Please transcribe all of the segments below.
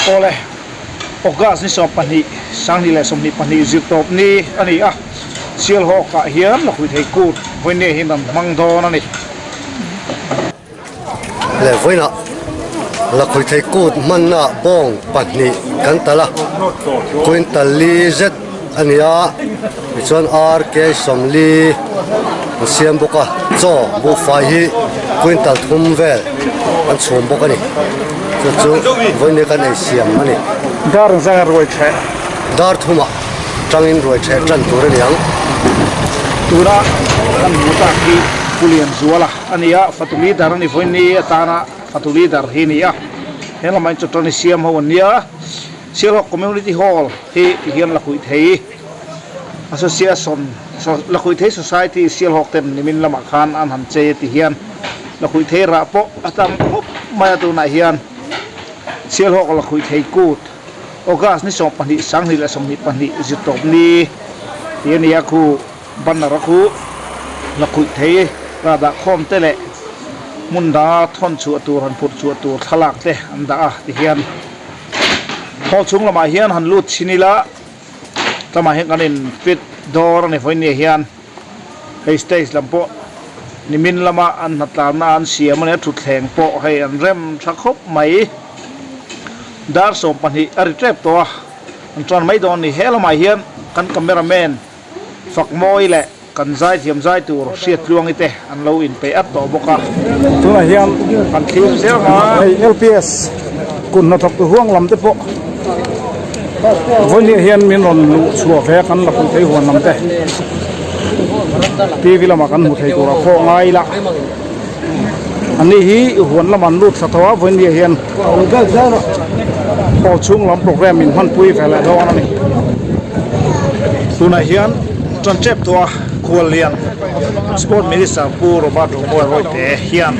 Awle, August ni 12, 2022 zirtawp ni a ni a, Sialhawkah hian Lakhuithei Kut vawinia hian an hmang dawn a ni. Le vawiinah Lakhuithei Kut hmannaah bawng pahnih kan talh a, quintal li zet a ni a, tichuan RK 40 an siam bawk a, chaw buhfai hi quintal thum vel an chhum bawk a ni, chu chu vawinia kan ei siam a ni. Dar ang zanga ruai theh. Dar thumah tangin ruai theh tan tur a ni ang. Tuna kan hmu tak hi Pu Lianzuala a ni a, fatu leader a ni vawiini atana fatu leader hi a ni a, he lamah hian chawṭani siam ho an nia. Sialhawk Community Hall hi ti hian Lakhuihthei Association Lakhuihthei Society Sialhawk ten nimin lamah khan an han chei a ti hian Lakhuihthei rah pawh a tam khawp mai a tunah hian Sialhawk Lakhuihthei Kut August ni 12 2022 zirtawp ni tih a ni a khu banner a khu Lakhuihthei rah dah khawm te leh hmun danga thawn chhuah tur han phurh chhuah tur thlalak te an dah a ti hian. Hall chhung lamah hian han lut chhin ila tlama hian kan in fit dawr a ni vawiin nia hian hei stage lam pawh nimin lama an hnatlarna an siam a nia thutthleng pawh hei an rem tha khawp mai dar 12 a ri tep tawh a an tan mai dawn a ni he lamah hian kan camera man fak mawi leh. Kan zaithiam zai tur Hriattluangi te an lo inpeih at tawh bawk a. Tunah hian kan thlir zel ang a. Hei LPS kun hnathawk tu huang lam te pawh vawihnih hian min rawn luh chhuah ve a kan la pui thei huan lam te TV lamah kan hmu thei tur a pawh ngai ila. Ani hi huan lamah an lut thla tho a vawihnih hian hall chhung lam program in hmanpui ve leh dawn a ni. Tunah hian tan tep tawh a Khuallian Sport Minister Pu Robert Romawia Royte hian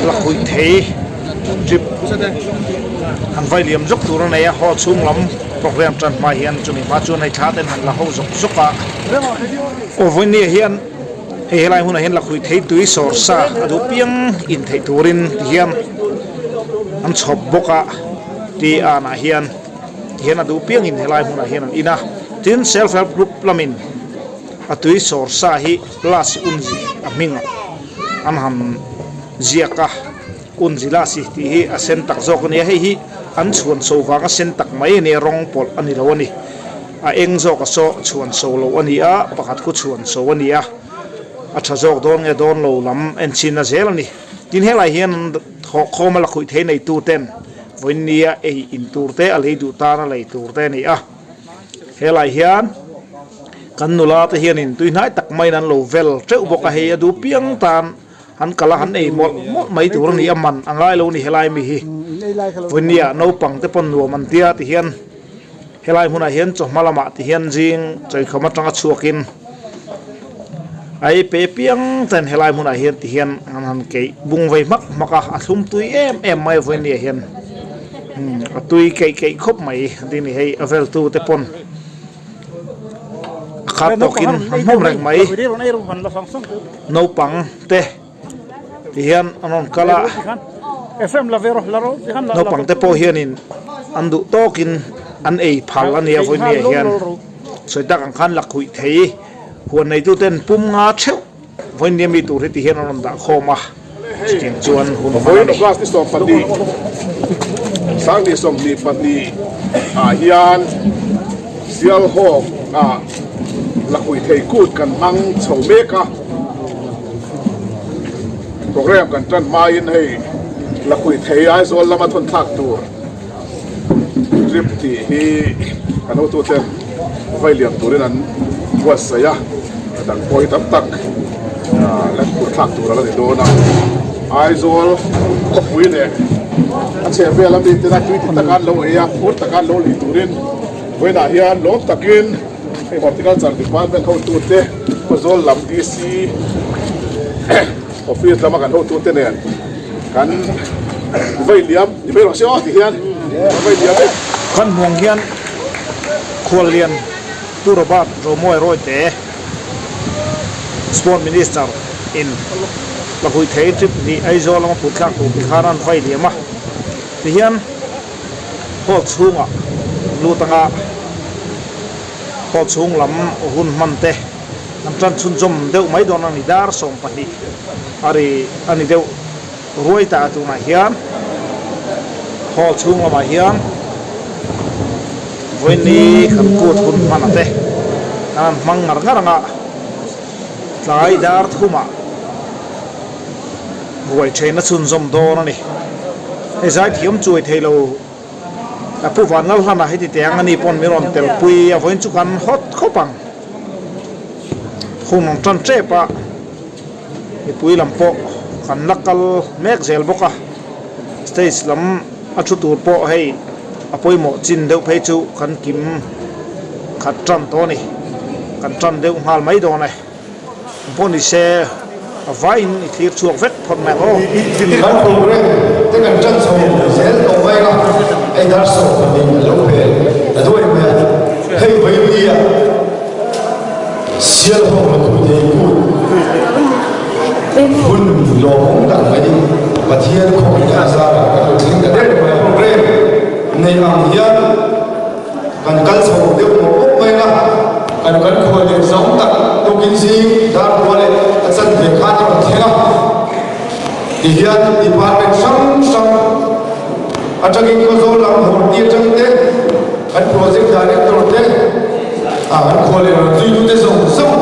lakhuih thei trip han vai liam zawk tur a nei a, hall chhung lam program tan hma hian chumi hma chuan hei thla ten han la ho zawk zawk a. Aw vawinia hian hei helai hunah hian lakhuih thei tui sawr sa a duh piang in theih turin tihian an chhawp bawk a ti anah hian. Tihian a duh piangin helai hmunah hian an in a, tin self help group lamin a tui sawr sa hi lasi unzi a hmingah an han ziak a, unzi lasi tih hi a sen tak zawk a ni a, hei hi an chhuan so vanga sen tak mai a ni a, rawng pawlh a ni lo a ni, a eng zawk a saw chhuan so lo a ni a, pakhat khu chhuan so a ni a, a tha zawk dawn nge dawn lo lam en chhin a zel a ni, tin helai hian thawhkhawm a la khuih thei neitu ten. Vawinia ei in tur te a lei duh tan a lei tur te a ni a, helai hian kan nula te hianin tui hnai tak maiin an lo vel teuh bawk a, hei a duh piang tan han kal a han ei mawlh mawlh mai tur a ni a, man a ngai lo a ni helai mi hi. Vawinia naupang te pawn nuam an tia ti hian helai hmunah hian chawhma lamah ti hian zing chawikham atanga chhuakin Ai pe piang ten helai hmunah hian ti hian an han keih bung vei hmak hmak a, a thlum tui em em mai a vawinia hian a tui keih keih khawp mai a ti ni hei a vel tu te pawn a khat tawkin an hmawm reng mai naupang te ti hian an rawn kal a naupang te pawh hianin an duh tawkin an ei phal a nia vawinia hian sawi tak ang khan lakhuih thei. Huan neituten pum nga theuh vawinia mi tur hi ti hian an rawn dah khawm a, chutiang chuan hun hman a ni. Vawiin August ni 12, 2022 ah hian Sialhawk ah Lakhuih thei kut kan hmang chho mek a, program kan tan hmain hei Lakhuih thei Aizawl lama thawn thlak tur Trip tih hi kan hotuten vai liam turin an buatsaih a, a dang pawh hi tam tak la phurh thlak tur a la ni dawn a. Aizawl khawpui leh a chhehvel a miten a tui ti taka an lo ei a, phur taka an lo lei turin vawiinah hian lawm takin hei Horticulture Department hotute Khawzawl lam DC Office lama kan hotute nen kan vai liam ni mai rawh se aw ti hian kan vai liam e. Kan hmuang hian Khuallian Pu Robert Romawi Rawite Sport Minister in Lakhuih thei trip hnih Aizawl lama phut thlak tur ti khan an vai liam a ti hian. Hall chhungah lut anga hall chhung lam hun hman te an tan chhunzawm deuh mai dawn a ni. Dar 20 a ri a ni deuh ruai ta tunah hian hall chhung lamah hian vawiini kan kut hun hman a te an han hmang ngar ngar anga tlai dar thumah ruai theihna chhunzawm dawn a ni. Hei zaithiam chuai thei lo a pu Vanlalhlana heti teh ang ani pawn min rawn telpui a vawiin chu kan hawt khawp ang. Hun an tan tep a, mipui lam pawh kan la kal mek zel bawk a, stage lam a thu tur pawh hei a pawimawh chin deuh phei chu kan kim khat tan tawh a ni, kan tan deuh nghal mai dawn e. Pawh ni se a vaiin i thlir chhuak vek phawt mai ang aw. Kan program te kan tan chho zel tawh mai a, hei dar 12 a lo pel ta duai mai a, hei vawinia Sialhawk la thu thei kut hun lawmawm tak mai Pathian khawngin a zarah kan lo thleng ta der mai a, program nei ang hian Kan kal chho deuh mawp mawp mai a, kan kan khual leh zawng tak tukin zing dar rual leh a chanve khan a rawn thleng a. Tihian department hrang hrang atangin Khawzawl lam Horti atang te, kan project director te, ah kan khual leh rawn zuitute zawng zawng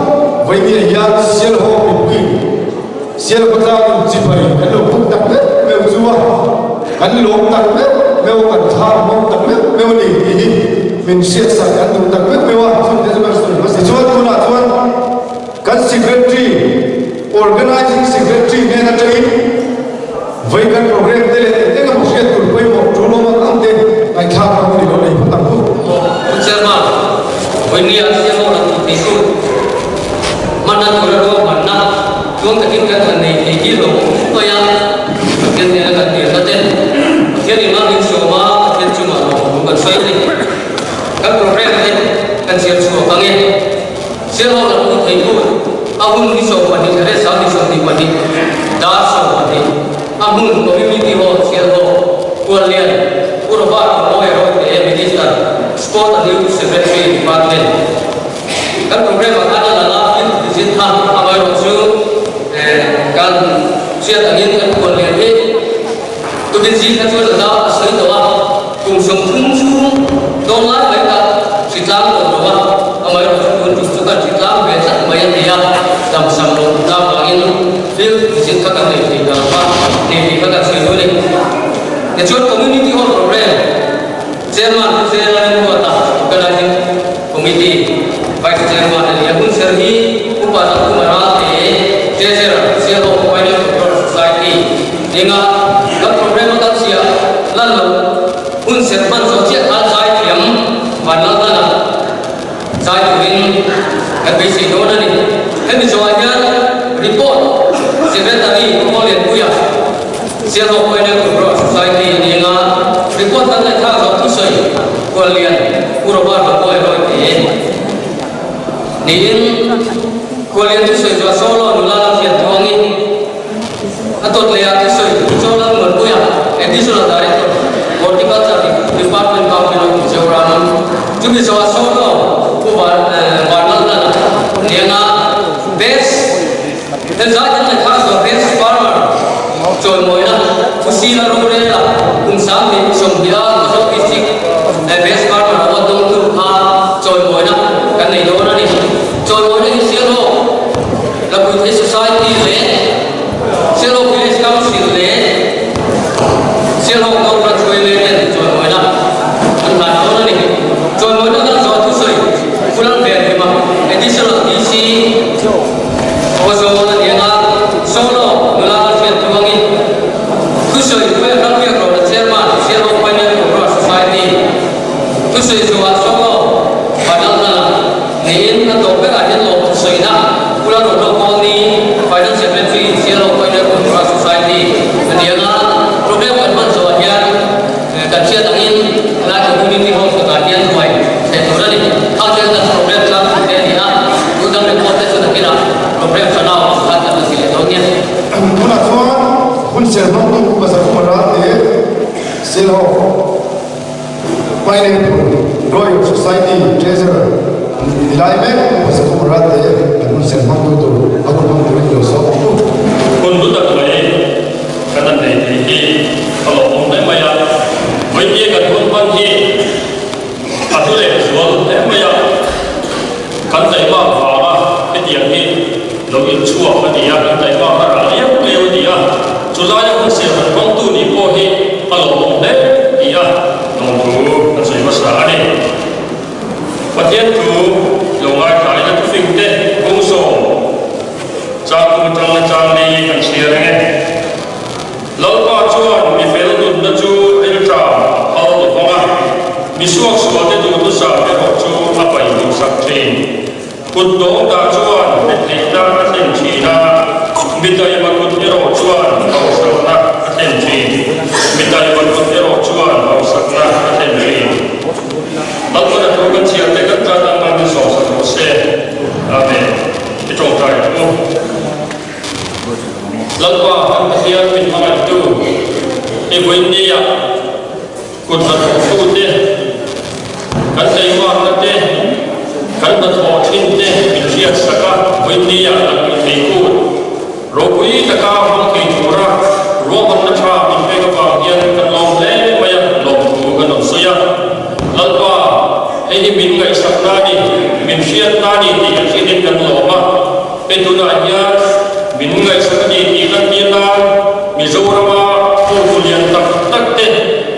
vawinia hian Sialhawk mipui Sial khawtlangin chibai kan lo puk tak meuh meuh chu a, kan lawm tak meuh meuh a, kan thar hmawm tak meuh meuh a ni tih hi min hriatsak kan duh tak meuh meuh a, chungte chu kan sawi hmasa. Tichuan tunah chuan kan Secretary, Organising Secretary hnen atangin vawi kan program te leh eng eng emaw hriat tur pawimawh tul awm ang ang te ngaihthlak ang ni lo nei phawt ang u. Pu Chairman, vawinia siam ho la tih thei chu hmanna tura ruahmanna Chuang takin kan han nei thei hi lo awm mai a, Pathian hnena kan tirna te, Pathian in a min sawm a, Pathian chungah lawmawm kan sawi a ni. Kan program te kan chhiar chhuak ang e. Sialhawk lam hun thei hun, a hun ni 12 thla leh 22 dar 12, a hmun Community Hall Sialhawk, Kuallian, Pu Robert Romawia Rote, Minister, Sport and Youth Secretary Department. Kan program ah khan a lang a, field visit kha amaherawh chu kan hriat angin kan kual lian hi tukin zing kha chuan a la a sawi tawh a, kum 30 chhung dawn lai mai kha hritlang tawh lo a, amaherawh chu tun tum chu kan hritlang ve tlat mai a ni a, damsam loh tlang vangin field visit kha kan nei thei ta lo va, nei tih kha kan sawi dawn a ni. Tichuan community hall program. Chairman Pu Zela Remruata Organizing Committee Vice Chairman a ni a. Hun ser hi Upa Zakhuma Ralte, Treasurer, Sialhawk Pioneer Control Society dinga kan program a kal chhiah lan loh hun ser hman zawh chiah khan zai thiam Vanlalhlana zai turin kan beisei dawn a ni. Hemi zawhah hian report Secretary Pu Lianpuia, Sialhawk Pioneer Control Society a ni anga report kan ngaihthlak zawh thusawi Khuallian Pu Robert Mapuai Royte niin Khuallian thusawi zuah Solo nula lam hian tuangin a tawt leh ah thusawi Pu Chawlal Muanpuia Additional Director Horticulture Department Government of Mizoram chumi zawhah Solo Pu Vanlalhlana ni anga Best Henzai kan ngaihthlak zawh Best Farmer chawimawina Pu Sila Rorela kum 2020 a Mizo District Best Farmer Award dawngtu kha chawimawina kan nei dawn a ni. Chawimawina hi Sialhawk Lapuithei Society leh Sialhawk Village Council leh Sialhawk North Branch Railway ten chawimawina an hlan dawn a ni. Chawimawina kan zawh thusawi Pu Lalvenhima Additional DC Khawzawl a ni anga Solo nula a hriat duangin thusawi Puia Lalbiak Rawla Chairman Sialhawk Pioneer Cultural Society thusawi zawhah Solo Vanlalhlana Niin a tawp berah hian lawm thusawina Pu Lalrohlo Kawlni, Finance Secretary, Sialhawk Pioneer Cultural Society a ni anga program kan hman zawhah hian kan hriat angin helai community hall kawtah hian ruai theh tur a ni. Khang hian kan program tlangpui te a ni a, tun dang report te chu nakinah program fanau ang khan kan la ti leh dawn nia. Tunah chuan hun serhmangtu Upa Zakhuma Ralte, Sialhawk. Saileipur Growing Society Treasurer ni lai mek Pu Sakhum Ralte kan hun ser hmangtu tur a hun hmang turin lo sawm ang u. Hun hlu tak mai kan han nei thei hi a lawmawm hle mai a, vawiin kan hun hman hi a hlu leh zual hle mai a, kan taihmak vanga hetiang hi lo inchhuak a ni a, kan taihmak a rah liau liau a ni a, chulaia hun ser han hmangtu nih pawh hi a lawmawm hle ti a lawmthu kan sawi hmasa a ni. Pathian thu lo ngaithla ila thufing te kawng sawm chang tum atanga chang li kan chhiar ang e. Lalpa chuan mi fel nunna chu rilṭam a phal lo vang a, mi suaksualte duhthusam erawh chu a paih duhsak ṭhin. Kut dawngta chuan retheihna a thlen ṭhin a, mi taima kut erawh chuan hausakna a thlen ṭhin. Mi taima kut erawh chuan hausakna a thlen ṭhin. Lalpan a thu kan chhiar te kan tan ang min sawmsak rawh se. Amen. I ṭawngṭai ang u. Lalpa kan Pathian min hmangaihtu, i vawiinnia kut hnathawktute, kan teimakna te, kan hnathawh thin te min hriatsak a, vawiinnia kan puithei kut ropui taka hmang thei tura ruahmanna tha min pek avang hian kan lawm hle mai a, lawmthu kan rawn sawi a. Lalpa, hei hi min ngaihsakna a ni, min hriatna a ni tih kan hriatin kan lawm a. Hei tunah hian min ngaihsak a ni tih kan tir nan Mizorama hotu lian tak tak te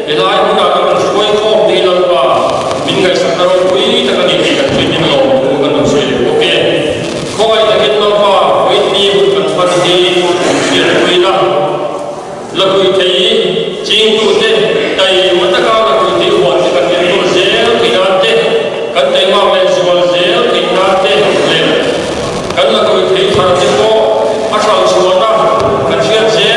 helai hmunah kan rawn hruai khawm te hi Lalpa min ngaihsakna ropui tak a ni tih kan hriatin lawmthu kan rawn sawi leh bawk e. Khawngaih takin Lalpa vawiin hun kan hman hi min hriatpui la. Lakhuihthei chingtute taima taka lakhuihthei huan te kan enkawl zel theih nan te, kan taimak leh zual zel theih nan te leh kan lakhuihthei thar te pawh a hralh chhuahna kan hriat zel.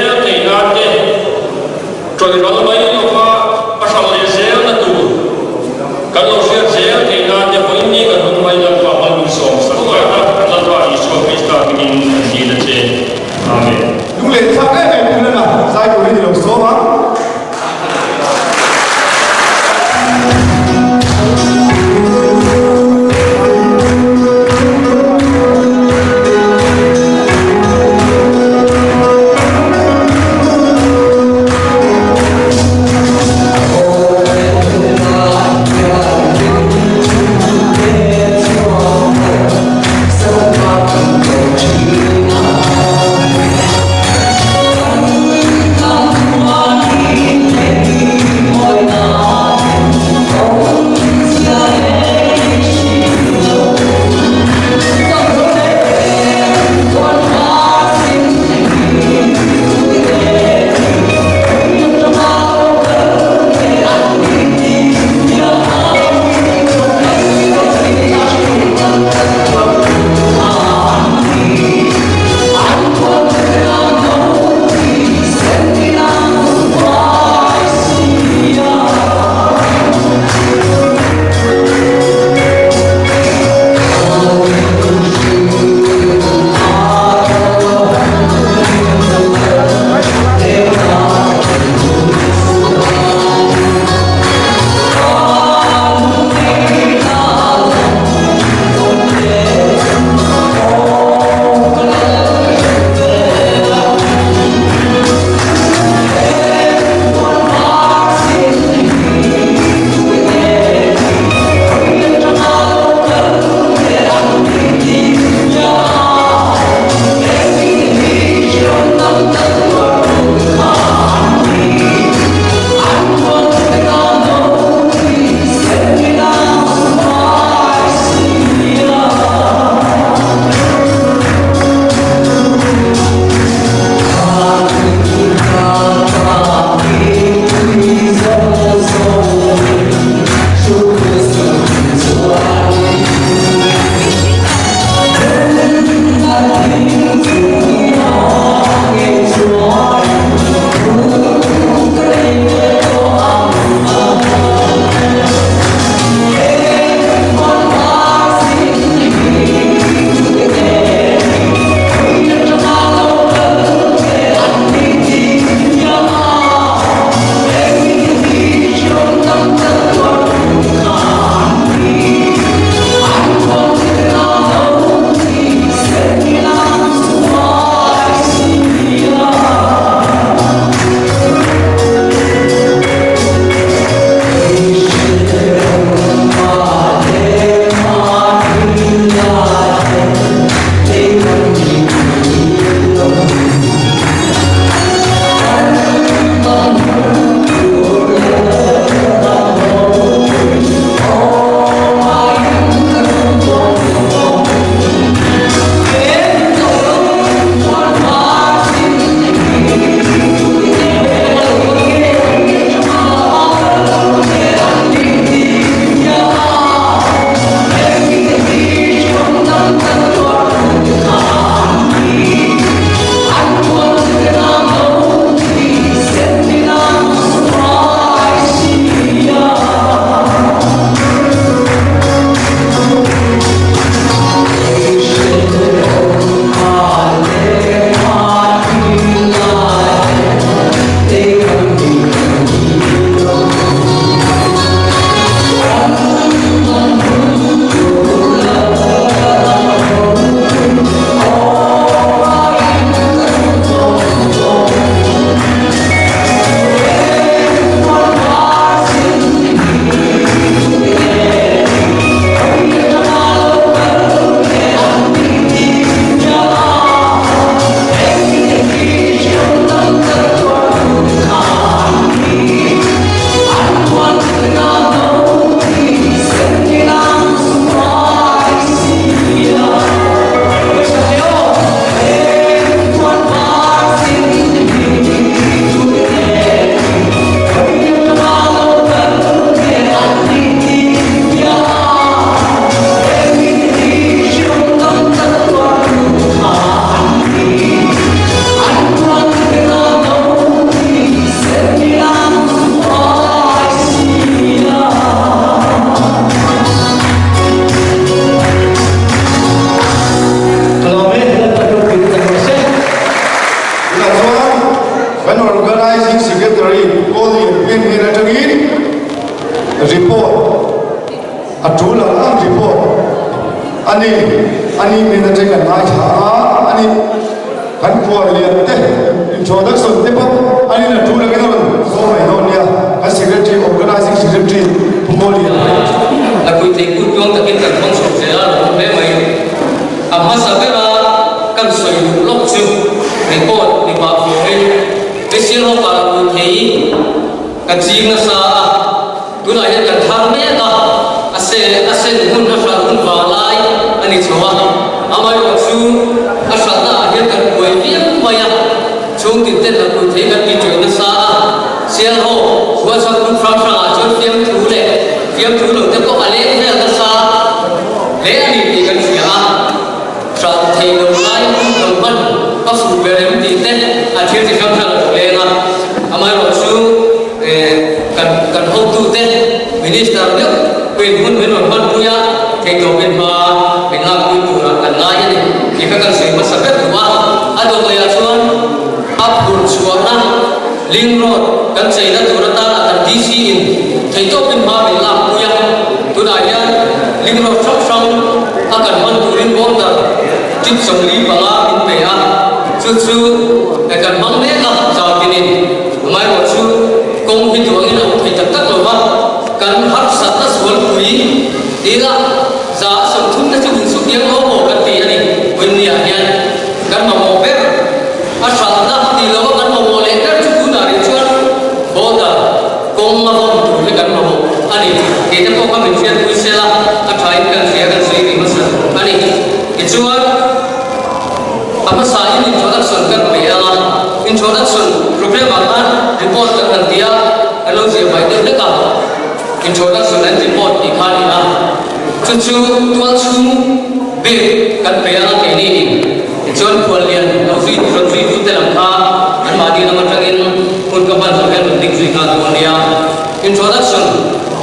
A tul ang ang report a ni. A ni min atang kan ngaithla a, a ni kan khuar lian te introduction te pawh a nin a tul angin a rawn zawm mai dawn nia. Kan secretary, organising secretary Pu Mawlian mai. Lakui thei kut tuang takin kan hmang chhuak zel a, lawm hle mai. A hmasa bera kan sawi duh lawk chu report ni pah fawhin Special Hawk-ah lakui thei ka ching nasa a. Tunah hian kan thar mek a, a se a sen hun a hralh hun vang lai a ni chho a, amaherawh chu a hralhna ah hian kan buai viau mai a, chhung tin ten lakpui thei kan ti tawih nasa a, Sialhaw WhatsApp group hrang hrang ah chuan fiamthu leh fiamthu lo te pawh a leng vel nasa hle a ni tih kan hria a, hralh thei lo lai hun lo hman ka fuh ber em tih te a thil chi hrang hrang a lo leng a, amaherawh chu. Kan kan hotute Minister deuh pawhin hun min rawn hmanpui a, theihtawpin hma min lakpui turah kan ngai a ni tih kha kan sawi hmasa ber duh a. A dawhmaiah chuan a phurh chhuahna Link Road kan cheina tur atana kan DC in theihtawpin hma min lakpui a, tunah hian Link Road hrang hrang a kan hman turin border trip 45 min pe a, chu chu kan hmang mek a zau tinin. Amaherawh chu kawng hi duangin a awm thei tak tak lo va, kan harsatna sualpui tila 30% te chu hun suk hian aw maw kan ti a ni. Vawinia hian kan mamawh ber a hralhna tih lova kan mamawh leh ber chu tunah rih chuan border kawng a vawm tur hi kan mamawh a ni. Kei te pawh kha min hriatpui sela a thain kan hria kan sawi rih hmasa a ni. Tichuan. A hmasa in introduction kan pe ang a, introduction program ah khan report kan han ti a, kan lo ziah mai deuh hlek a, introduction and report tih kha a ni a, chu chu tual chhung bik kan pe ang a keini in, tichuan khuallian lo zui rawn zui tu te lam kha anmahni lam atangin hun ka hman zawh hian rawn ding zui nghal dawn nia, introduction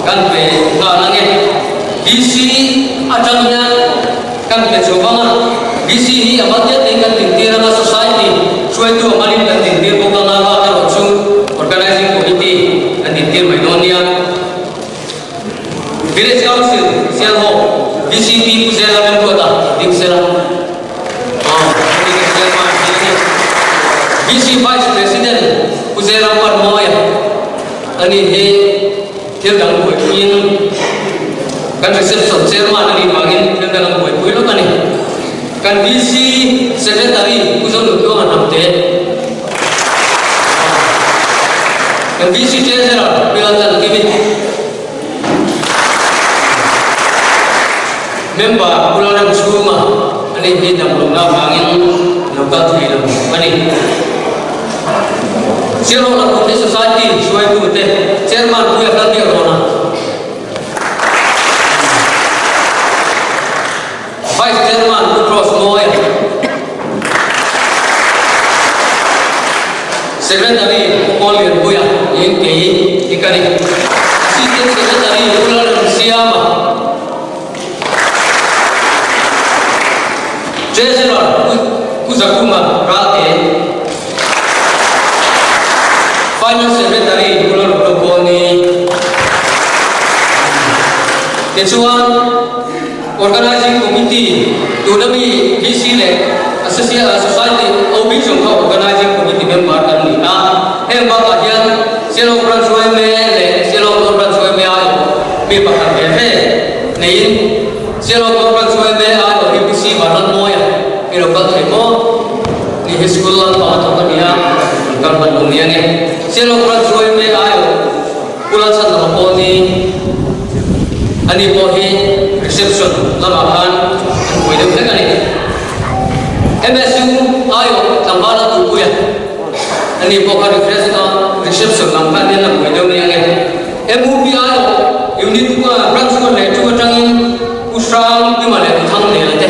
kan pe nghal ang e, BC atang hian. Kan pe chho vang a, BC hi a mal diat niin kan dintir ang a, Society hruaitu a malin kan dintir bawk ang a, bak erawh chu Organizing Committee an dintir mai dawn nia. Village Council, Sialhawk, BCP Pu Zela Remruata ding sela. Aw, hemi kan chairman hi a ni. BC Vice President Pu Zela Parmawia a ni hi. Thil dang buaipuiin kan reception chairman a nih vangin thil dang an buaipui lawk a ni. Kan VC Secretary Pu Zonutluanga Hnamte, kan VC Treasurer Pu Laltlankimi, Member Pu Lalremchhunga a nih hi damlohna vangin lo kal thei lo a ni. Zero Lakhuti Society hruaitute Chairman Puia Hlalbiak Rawna, Vice Chairman Pu Cross Mawia, Secretary Pu Paul Lianpuia niin kei hi ka ni. Assistant Secretary Pu Lalremsiama, Treasurer Pu Zakhuma Ralte, Finance Secretary Pu Lalruklo Kawlni, tichuan Organizing Committee tuna mi VC leh Society OB zawng kha Organizing Committee member kan ni a, heng bakah hian Shillong Branch yma leh Shillong North Branch yma aiawh mi pakhat ve ve neiin Shillong North Branch yma aiawh hi Pu Si Vanlalmawia hi lo kal thei maw? Ni hi school lampang a thawk a nia, rawn kal hman lo nia nge. Shillong Branch yma aiawh Pu Lalchhanlama pawh ni ani pawh hi reception lamah khan an buai deuh hlek a ni. MSU aiawh tlangval a duhpui a. Ani pawh kha refresh a reception lam khan hian a buai deuh nia nge. MUP aiawh unit branch 1 leh 2 atangin Pu Hrang Kima leh Pu Thangnela te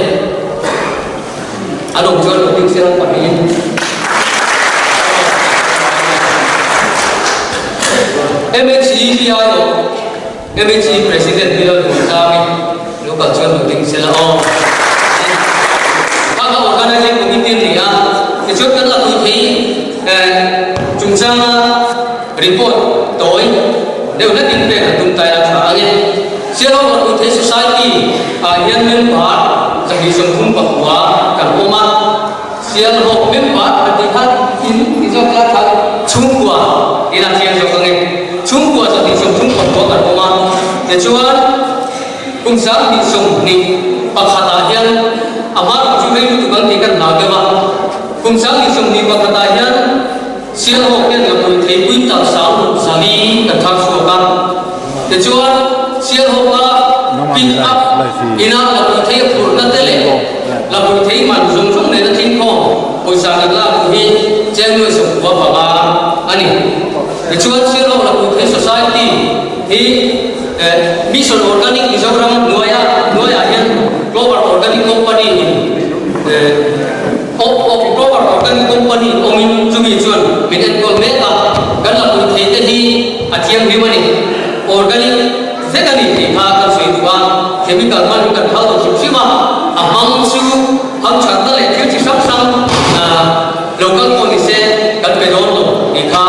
an awm chuan Pu Dingsiang pahnihin MHEP aiawh MHE President Pi Lalmuanzami lo kal chuan lo ding sela aw. Kha kha Organizing Committee an ni a, tichuan kan la pui thei chungchanga report tawi deuh hlekin pek an tum tai a tha ang e. Sialhawk la pui thei. Society ah hian member 239 kan awm a, Sialhawk member kan tih kha in ti zawk ila kha chhungkua ila chiang zawk ang e. Chhungkua 239 kan awm a, tichuan kum 2021 ah hian a hma lam chu rei lutuk ang tih kan hlau deuh a, kum 2021 ah hian Sialhawk hian Lapui theipui tak sang 4 kan thar chhuak a. Tichuan, Sialhawka pick up ina Lapui thei a phurhna te leh Lapui thei man zawng zawng nena thinkhawm pawisa kan lak duh hi cheng nuai 95 a ni. Tichuan, Sialhawk Lapui Thei Society hi Mission Organic Mizoram hnuaia hnuaiah hian Clover Organic Company in October Organic Company awmin chumi chuan min enkawl mek a, kan la pui thei te hi a thianghlim a ni. Organic vek a ni tih kha kan sawi duh a, chemical hman hi kan phal lo hrim hrim a, a hmang chu hamthatna leh thil chi hrang hrang lo kal pawh ni se kan pe dawn lo tih kha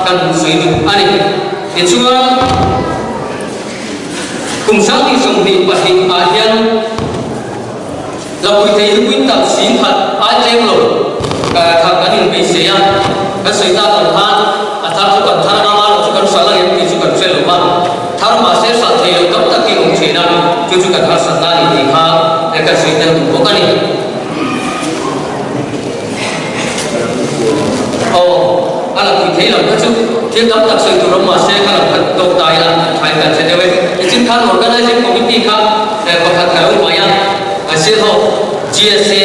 kan sawi duh a ni. Tichuan, kum 2022 ah hian, Lapui thei hi quintal 10,000 ai tlem lo kha kan inbeisei a, kan sawi tak ang khan a thar chu kan thar anga lo chu kan hralh ang em tih chu kan hre lo va, thar mahse hralh thei lo tam takin awm thin a, chu chu kan harsatna a ni tih kha kan sawi tel duh bawk a ni. Aw, a lapui thei lo kha chu thil tam tak sawi tur awm mahse ka lo khat tawk ta ila tha in kan hre deuh e. Nichin khan Organizing Committee kha pakhat ka lo hmai a, Silhawk GSA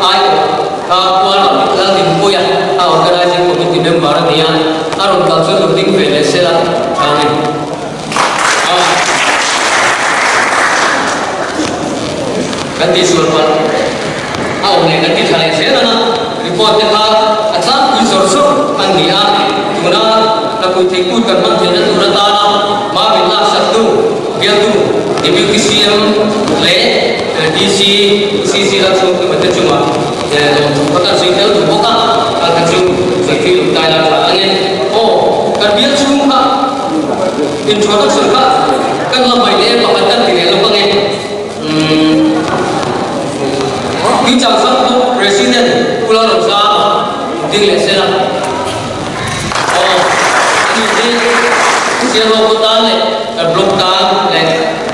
aiawh kha Kuala Laldinpuia a Organizing Committee member a ni a, a rawn kal chu lo ding ve leh sela tha a ni. Kan tihsual palh a awm leh kan ti tha leh zel ang a, report te kha a tlangpui zawr zawr an ni a, tuna hlapui thei kut kan hman theihna tur atana hma min laksaktu bialtu Deputy CM leh DC CC Lalchhungkima te chungah lawmthu kha kan sawi tel duh bawk a, kha kha chu sawi thui lo tai la tha ang e. Aw, kan bial chhung kha introduction kha kan la hmaih leh pakhat kan ti leh lawk ang e. Tuichang Sangkawp President Pu Lalrosa ding leh sela. Aw, ani hi Sialhawk khaw tan leh kan block tan leh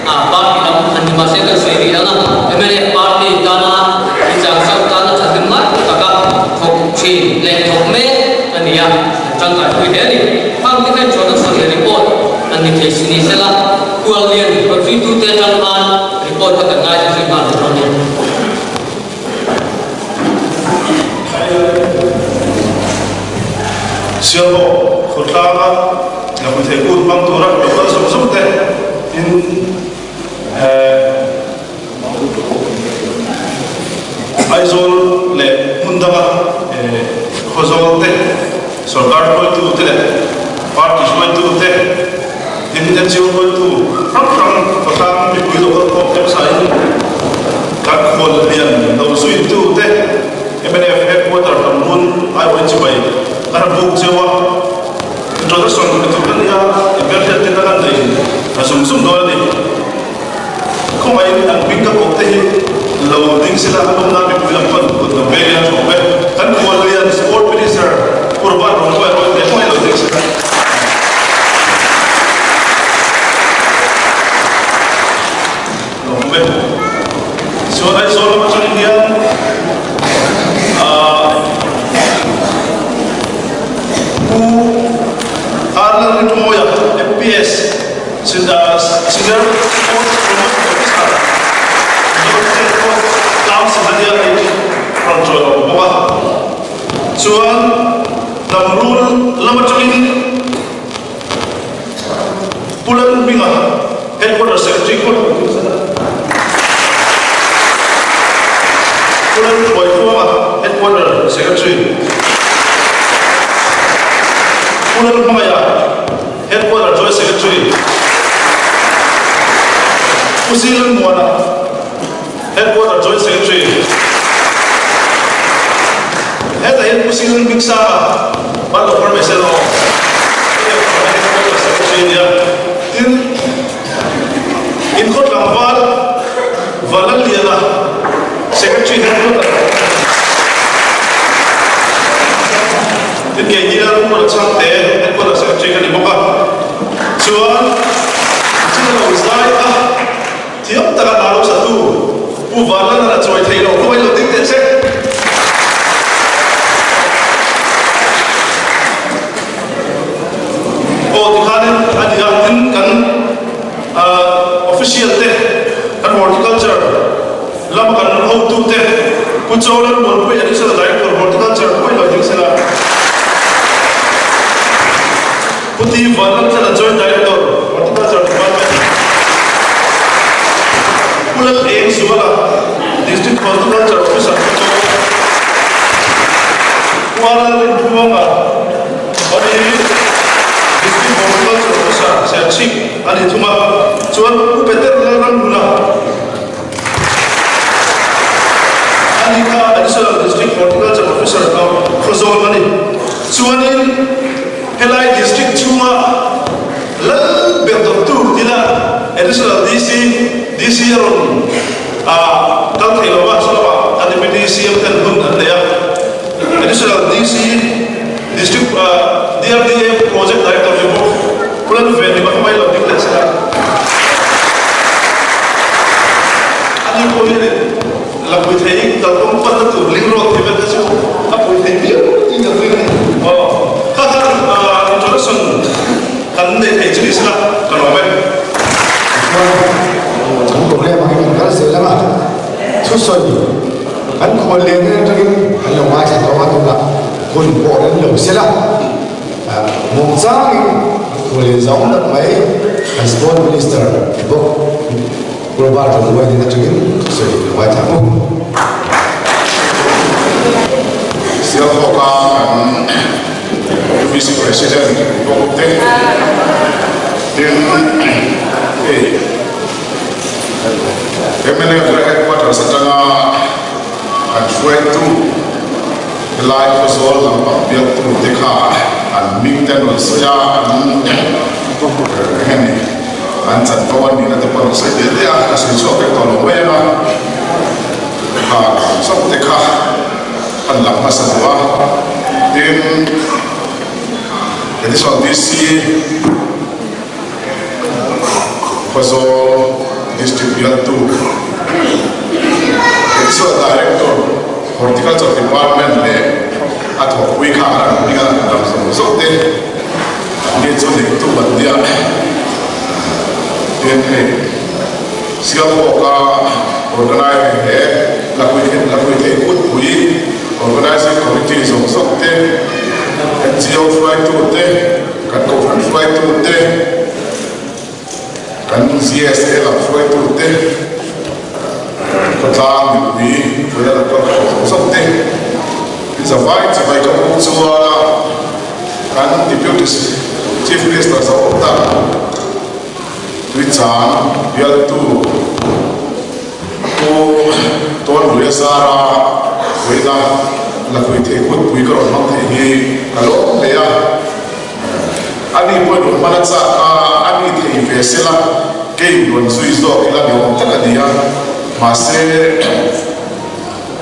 a party lam han ni mahse kan sawi rih ang a, mla party tana Tuichang Sang tana thahnem ngai taka thawk thin leh thawk mek a ni a, tangkai pui hle a ni. Khang te khan introduction leh report an ni thei si ni sela. Kuallian rawnzuitute atang khan report kha kan ngaithla zui nghal lo a ni. Sialhawk khawtlanga Lapuithei kut hmang tura lo kal zawng zawng te in Aizawl leh hmun danga Khawzawl te, sorkar hruaitu te leh party hruaitu te, tin NGO hruaitu hrang hrang khawtlang mipui lo kal khawm hmasa in kan khual lian lo zuitu te mnf headquarter Hlawmrun aiawhin chibai kan han buk cheu a, introduction pe tur kan ni a, inhmelhriat te kan han nei zung zung dawn a ni. Khawngaihin an hming ka kawp te hi lo ding sela an awmna mipui lam pawn kut lo veng ila tha awm e. Kan Khuallian Sport Minister Pu Robert Rongmawia pawh hi khawngaih lo ding sela. Lo awm e. Chuan Aizawl lam atangin hian aah Pu Arnold Rinmawia MPS Senior Sports Promotion Officer Mizoram State Sports Council ania hei rawn chawi a awm bawk a. Chuan Hnamrul lam atangin Pu Lalhminga Headquarter Secretary Court Pu Lalhruaitluanga Headquarter Secretary Pu Lalhmangaia Headquarter Joint Secretary Pu Zirmuana, Headquarter Joint Secretary Hetah hian Pu Silan Biksanga, Ban lo phar mai se lo, Headquarter Secretary a nia. Tin, Inkhawt tlangval. Lalliana, Secretary Headquarter. Tin kei hi Lalruala Chhangte, Headquarter Secretary ka ni bawk a. Chuan chin a lo zai a, thiam taka hna lo satu Pu Vanlalana chawi theih loh khaw mai lo ding teh se. Aw tikhanin a ni a, tin kan Official te, kan Horticulture lama kan hotu te, Pu Chawlan Muanpui Additional Director Horticulture pawh i lo ding sela. Pu T Vanlalthana Joint Director Horticulture Department, Pu Lal Eng Zuala District Horticulture Officer Pu Chaw, Pu Aral Rinhluanga Ani District Horticulture Officer Serchhip a ni thung a, chuan Pu Peter Lalramhluna ani kha Additional District Horticulture Officer kha Khawzawl a ni. Chuanin helai District chhunga lal ber dawttu tina Additional DC, DC a rawn kal thei lo a, chulama kan Deputy CM ten hun an nei a, Additional DC, District DRDA Project Director ni bawk Pu Lalve ni bak mai lo ding leh sela. Ani pawh hianin la pui thei kalkawng panna tur link road tih vel te chu a pui thei viau tih kan ring a ni. Aw kha khan introduction kan nei thei chu ni sela ka lawm e. Chuan kan program ang hi kan kal zel ang a, thusawi kan khual leh nen atangin kan lo ngaithla tawh a tunah hun pawh rem lo sela muangchangin khual leh zau tak mai kan sport minister bawk Robert Romuai nen atangin thusawi lo ngaithla ang u. Sialhawka kan UPC President bawk te tin hei mnf headquarters atanga kan hruaitu helai khawzawl lampang bialtu te kha an hming te an rawn sawi a, an eng nge ni an chanvo an nihna te pawh an rawn sawi ve ve a, ka sawi chhuak vek tawh lo mai ang a, kha chauh te kha an lang hmasa duh a, tin Additional DC. Khawzawl District bialtu Additional Director, Horticulture Department leh a thawkpui kha an rawn hming a lam zawng zawng te an ni chu neitu an nia. Tin hei Sialhawka Organizing leh Lakhuih Thei Kutpui Organizing Committee zawng zawng te, NGO hruaitu te, Kan kohhran hruaitute, kan GSA lam hruaitute, khawtlang mipui hruaina lam kal khawh zawng zawng te, in zavai chivai ka buk chuan a kan Deputy Chief Minister Zauh tak Tuichang bialtu Pu Tawnluia Zara vawiina lakhuih theih kutpui ka rawn hmang thei hi ka lawm hle a. Ani pawhin rawn hman a chak a, ani thei ve sela kei rawn zui zawk ila ni awm tak a ni a. Mahse,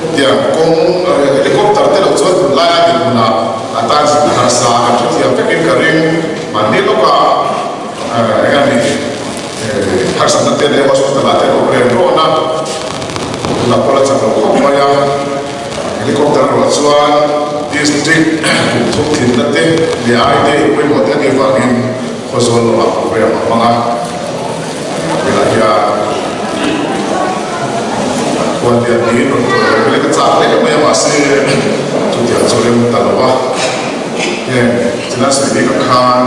hetiang kawng helicopter te lo chuan tunlaia dinhmunah a tan zin harsa kan hrethiam vekin ka ring. Mahni lawkah eng a ni? Harsatna te leh hospital ah te an awm reng rawn a, tunah pawh la chak lo khawp mai a, helicopter erawh chuan district kum thum tlinna te leh ai te pawimawh te a nih vangin khawzawl lamah program a hmang a, tunah hian khuallian niin rawn tawh lo vek a chak hle mai a mahse chutiang chu rem ta lo a, heng finance bik ah khan.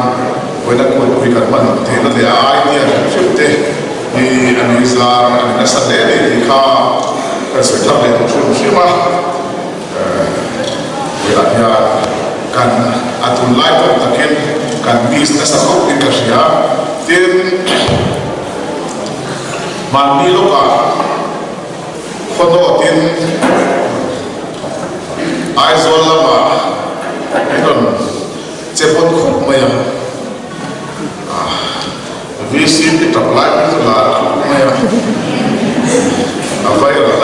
Vawiina kualpui kan hman theihna leh a idea hrim hrim te hi a ni zar a ni nasa hle a ni tih kha kan sawi thar leh duh hrim hrim a. Vawiinah hian kan a tunlai tawk takin kan miss nasa khawp in ka hria. Tin, mahni lawkah khawnawtin Aizawl lamah min rawn Che pawt khawp mai a, VC pi tap lai phei chu lar khawp mai a, a viral.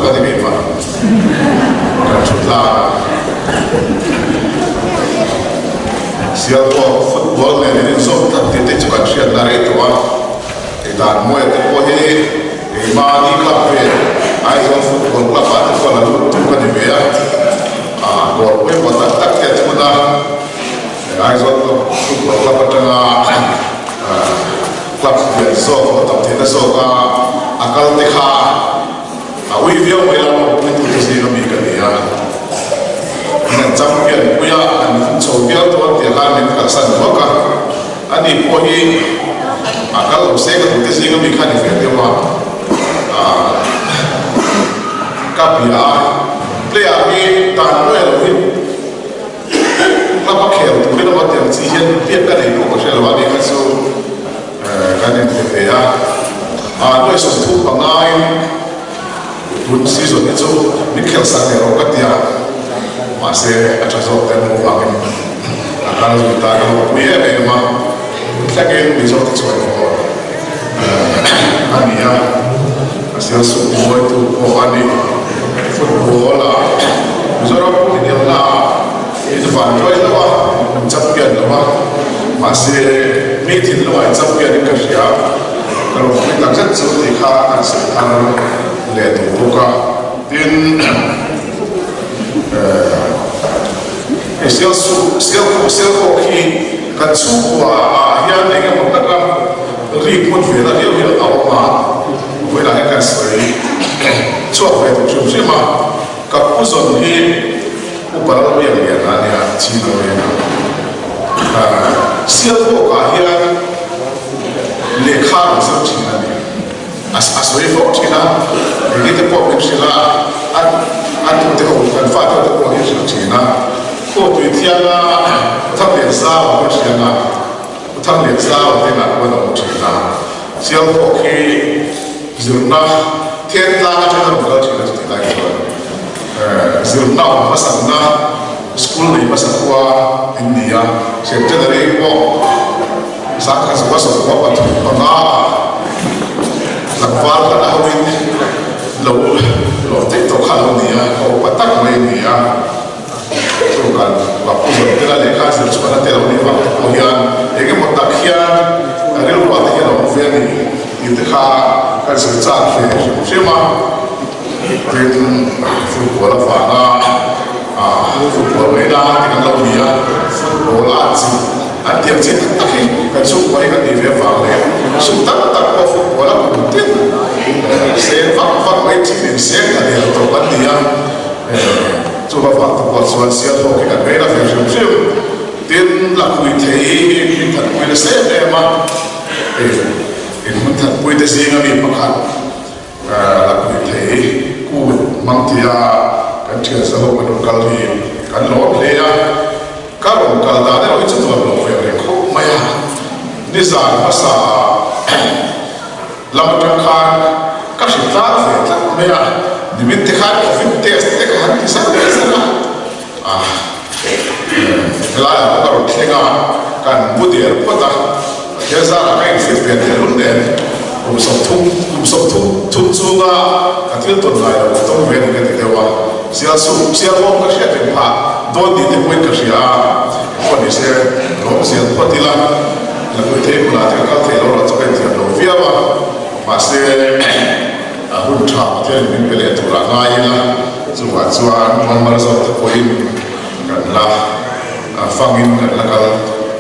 ka ni keimah. Kan thut tlang a. Sialkawk football nen in inzawm tlat tih te chu kan hriatna rei tawh a. Hei dan Mawia te pawh hi keimahni club ve Aizawl Football Club ah te pawh la lut tu ka ni ve a. Goal pawimawh tak tak te a thun a. Aizawl club football club atanga club lian zawk hlawh tam theihna zawka a kal te kha a ui viau mai a, awmpuitute zinga mi ka ni a. An champion pui a, an hum chho viau dawn tih khan min kalsan duak a, ani pawh hi a kal lo se ka duhte zinga mi kha ni ve deuh a, ka bia a, player hi dan nuai lo hi. Club a khel turin emaw tiang chi hian biak ka nei pawh ka hre lo a ni kha chu kan inpe ve a, nuai 30 pangain tun season hi chu min khel sak leh rawh ka ti a, mahse a tha zawk te an hmuh vangin a kal zui ta ka lawmpui em em a, thlengin Mizo te chuan pawh a ni a, a sialsuk mawitu pawh a ni. Football ah Mizoram inelna ah in van tuai hlauh a, in champion lo a, mahse mi thinlungah in champion in ka hria, ka lawmpui tak zet chu tih kha kan sawi thar leh duh bawk a. Tin, hei Sialsuk, Sialkhawk, Sialkhawk hi kan chhungkua ah hian eng emaw taka rik hmun ve na riau hi a awm a. Vawilah hian kan sawi chhuak ve duh hrim hrim a, ka pu zawn hi Upa Lalbiakliana a nia, Chino ena. Sialhawkah hian lehkha rawn zir thin a ni. A sawi fo thin a, engti te pawh min hrilh a, a tute ho kan fate ho te pawh hi hrilh thin a. Khaw tui thianga Thanglianzau a hriat a, Thanglianzau te inah pawh an awm thin a. Sialhawk hi zirna then tlang atanga rawn kal thin a chutih lai chuan zirna awm hmasakna school nei hmasa khua in ni a, centenary pawh zangkhat zawa 93 ah tlangval khan a hoin lo lawm daih tawh kha a lo ni a, ka upa tak mai a ni a. Chu kan Bapu zawng tela lehkha zir chhuahna te lo nih vang te pawh hian eng emaw tak hian ka rilruah te hian a awm ve a ni tih te kha kan zir chak ve hrim hrim a. Tin, football avanga football ngaihna te kan lo ni a, football a chi an tiang chi tak tak hi kan chhungkua hi kan nih ve avang leh sum tam tak pawh football a kum tin seng vak vak mai thin in seng ta der tawp an ni a. Chu avang te pawh chuan Sialhawk hi kan rei la ve hrim hrim. Tin, Lakhui thei hi min thatpui nasa em em a, in hmun thatpui te zinga mi pakhat Lakhui thei kut hmang tia kan thian zaho kan rawn kal hi kan lawm hle a. Ka rawn kal dan erawh hi chu nuam lo ve reng khawp mai a, nizan hmasa Lam atang khan ka hre tlang ve tlat mai a, nimin te khan covid test te ka han ti zar zar a, ah helaiah pawh ka rawn thleng a, kan mu der phawt a, Pathian zarah ka infit ve tehlul nen kum 30 kum 30 thum chunga ka thil tawn ngai lo ka tawng ve a ni ka ti deuh a, sial suh sial awm ka hriat reng phah dawn tih te pawhin ka hria a, pawh ni se lawm zel phawt ila. Lakui thei hmunah te ka kal thei lo lah chu ka inthiam lo viau a, mahse a hun tha Pathianin min pe leh turah ngai ila, chuvah chuan mualmal zawk te pawhin kan la fangin kan la kal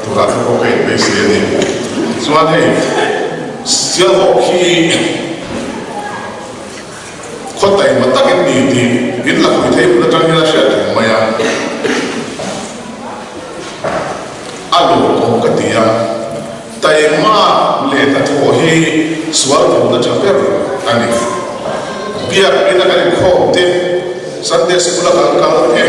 turah te pawh ka inbeisei a ni. Chuan hei Sialhawk hi khaw taima takin ni tih in lakui thei hmun atang hian a hriat reng mai a. A lawmawm ka ti a, taima leh hnathawh hi sual dawhna tha ber a ni. Biak ina kan inkhawm te, Sunday School a kan kal te,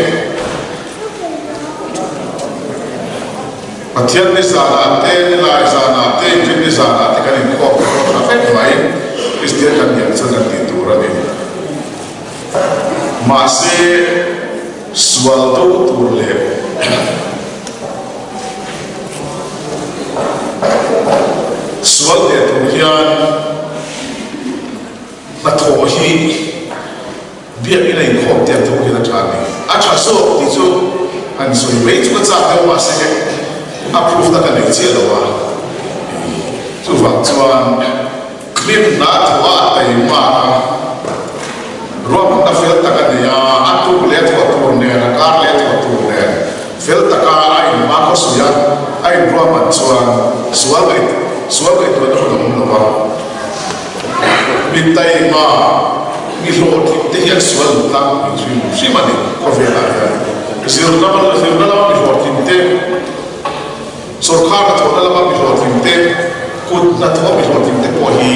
Pathian ni zanah te, Nilai zanah te, Inrinni zanah te kan inkhawm te pawh tha vek mai, Kristian kan nih ang chuan kan tih tur a ni. Mahse, Sual do tur leh sual leh tur hian hnathawh hi. Biakinn a inkhawm te ang tho hian a tha a ni. A tha zawk tih chu han sawi mai chu ka chak deuh mahse a proof na ka nei chiah lo a. Chuvang chuan hlimna thawh a taima a, ruahmanna fel tak a nei a, a tuk leh thawh tur nen, a kar leh thawh tur nen fel taka a inhma khawsuih a, a inruahman chuan sual ngaih sual ngaihtuahna hun a awm lo a. Mi taima, mi hlawhtling te hian sual an tlangpui hrim hrim a ni khawvelah hian. Zirna zirna lama mi hlawhtling te, Sawrkar hnathawhna lama mi hlawhtling te, kut hnathawh mi hlawhtling te pawh hi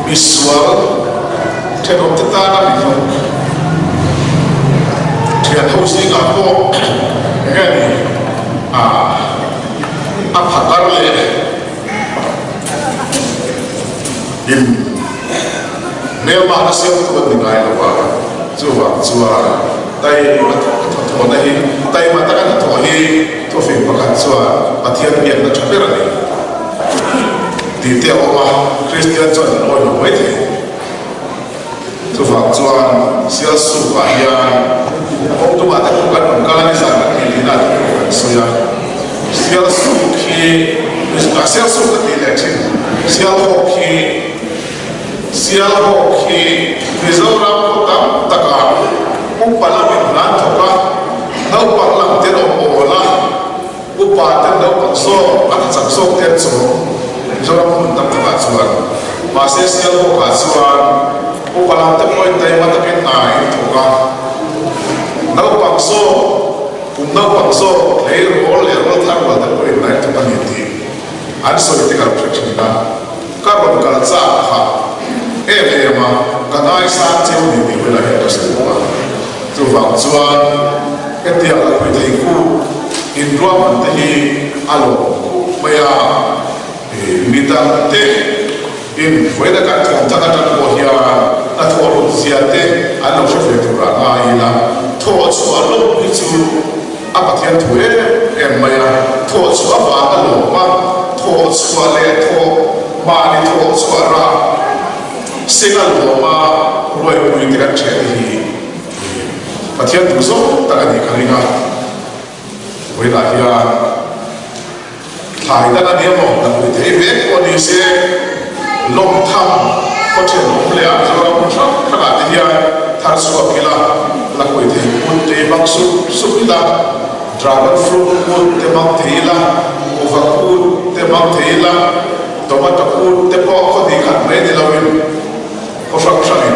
mi sual thenawm te tana mi hlawk thian ho zingah pawh eng nge ni a phakar leh in hmelmahna siamtu an ni ngai lo a, chuvang chuan taima thawhna hi taima taka hnathawh hi thufing pakhat chuan Pathian biakna tha ber a ni tih te a awm a, Kristian chuan an awih lo mai thei. Chuvang chuan Sialsuk ah hian kawngtumah te pawh kan rawn kal a, nizan kan tih tihna te pawh kan sawi a. Sialsuk hi ah Sialsuk ka tih leh thin, Sialhawk hi Sialhawk hi Mizoram khaw tam takah upa lamin hna an thawk a, naupang lam te an awm awl a. Upa ten naupang zawk a tha chak zawk te an chawm Mizoram hmun tam takah chuan. Mahse Sialhawkah chuan upa lam te pawhin taima takin hna in thawk a. Naupang zawk, kum naupang zawk hlei rawl leh rawl thar rual te pawhin hna in thawk a ni tih an sawi te ka lo hre thin a. Ka rawn kal chak phah em em a, ka ngaisang cheu ni tih bulah hian ka sawi bawk a. Chuvang chuan hetiang a pui thei khu inruahman te hi a lawm khawp mai a, midang te in vawiina kan thawm thang atang pawh hian a thawh lut zia te an lo hre ve tur ah ngai ila, thawh chhuah lawm hi chu a Pathian thu em em mai a, thawh chhuah avang a lawm a, thawh chhuah leh thawh mahni thawh chhuah rah seng a lawm a ruaipui te kan ṭheh te hi. Pathian duh zawng tak a nih ka ring a, vawiinah hian thlai dan a nia maw, kan pui thei vek pawh ni se, lawmtham khaw thenawm leh a Mizoram hmun hrang hrangah te hian thar chhuak ila, la pui thei kut te hmang sup sup ila, dragon fruit kut te hmang thei ila, kuhva kut te hmang thei ila, tomato kut te pawh khaw hnih khat mai ni loin, Khaw hrang hrangin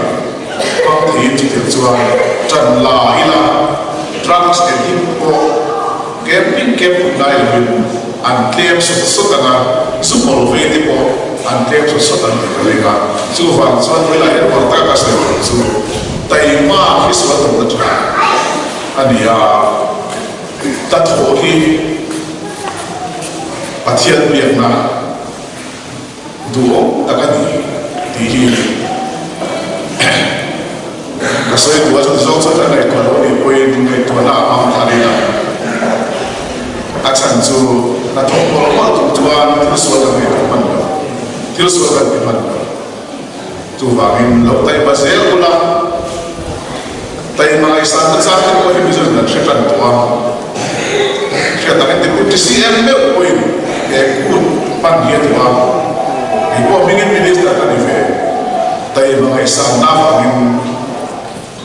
hmang theiin chutiang chuan ṭan la ila, drugs addict pawh camping camp hun lai loin an tlem sawt sawt ang a, zu mawl vei te pawh an tlem sawt sawt ang tih ka ring a. Chuvang chuan vawilah hian uar taka ka sawi tur chu taima hi sual tumna ṭha a ni a, ka thawh hi Pathian biakna. Duhawm tak a ni tih hi ka sawi duh a, chuti zawk chuan ka ngaihtuah loh a nih pawhin ngaihtuahna a hmang thar ila, a chhan chu hnathawk mawlh mawlh tum chuan thil sual kan ngaihtuah hman lo, thil sual kan ti hman lo. Chuvangin lo taima zel ula, taima ngaihsan na chang te pawh hi Mizo in an hre tan tawh a, hriat ang in Deputy CM meuh pawhin he kut hman hi a duh a, kei pawh hmingin Minister ka ni ve, taima ngaihsan na avangin